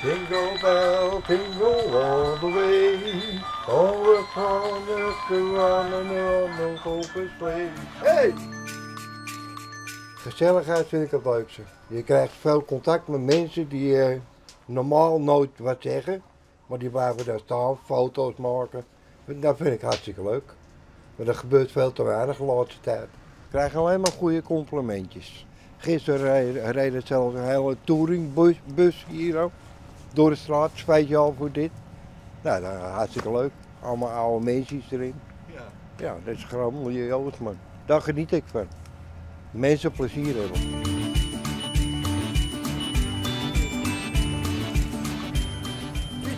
Jingle bell, jingle all the way. All the fun is to run and on the open sleigh. Hey! Gezelligheid vind ik het leukste. Je krijgt veel contact met mensen die normaal nooit wat zeggen. Maar die blijven daar staan, foto's maken. Dat vind ik hartstikke leuk. Maar dat gebeurt veel te weinig de laatste tijd. Ik krijg alleen maar goede complimentjes. Gisteren reed het zelfs een hele touringbus hier ook. Door de straat, speciaal voor dit. Nou, dat is hartstikke leuk. Allemaal oude mensen erin. Ja, dat is grandioos, man. Daar geniet ik van. Mensen plezier hebben.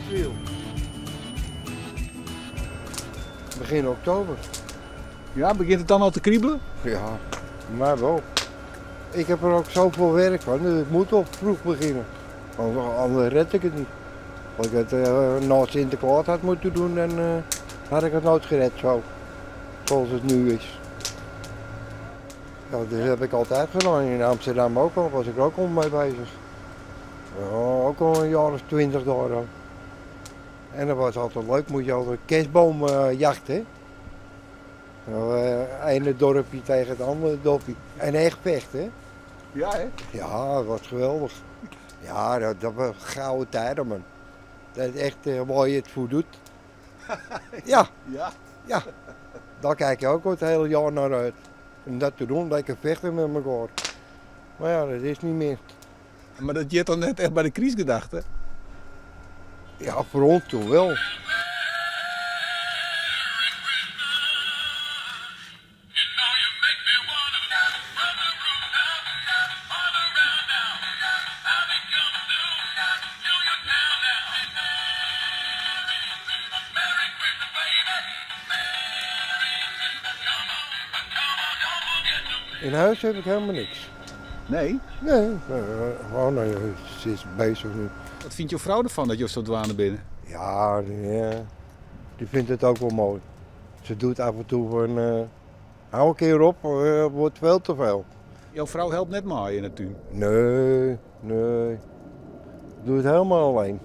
Wiel. Begin oktober. Ja, begint het dan al te kriebelen? Ja, maar wel. Ik heb er ook zoveel werk van, dus ik moet al vroeg beginnen. Want anders red ik het niet. Als ik het na Sinterklaas had moeten doen, dan had ik het nooit gered zo. Zoals het nu is. Ja, dat heb ik altijd gedaan. In Amsterdam ook al, was ik er ook al mee bezig. Ja, ook al een jaar of 20 daar al. En dat was altijd leuk, moet je altijd kerstboom jachten, hè? Nou, ene dorpje tegen het andere dorpje. En echt vechten, hè? Ja, hè? Ja, dat was geweldig. Ja, dat was gouden tijden, man. Dat is echt waar je het voor doet. Ja. Ja. Daar kijk je ook het hele jaar naar uit. Om dat te doen, lekker vechten met elkaar. Maar ja, dat is niet meer. Maar dat je dan net echt bij de crisisgedachte? Ja, voor ons toen wel. In huis heb ik helemaal niks. Nee? Nee, oh nee, ze is bezig nu. Wat vindt jouw vrouw ervan dat je zo dwaande bent? Ja, die vindt het ook wel mooi. Ze doet af en toe van, hou een keer op, het wordt veel te veel. Jouw vrouw helpt net maar in de tuin? Nee, nee. Ik doe het helemaal alleen.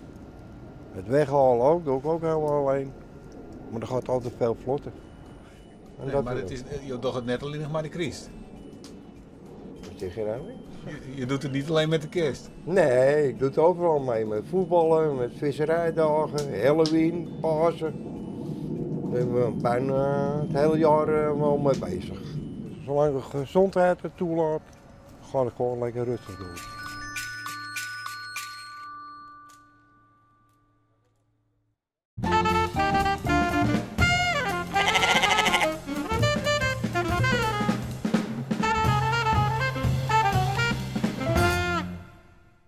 Het weghalen ook, doe ik ook helemaal alleen. Maar dat gaat altijd veel vlotter. En Nee, dat maar is je doet het net alleen nog maar de kerst. Wat zeg je nou? Je doet het niet alleen met de kerst? Nee, ik doe het overal mee. Met voetballen, met visserijdagen, Halloween, Pasen. Daar ben ik bijna het hele jaar wel mee bezig. Zolang de gezondheid het toelaat, ga ik gewoon lekker rustig door.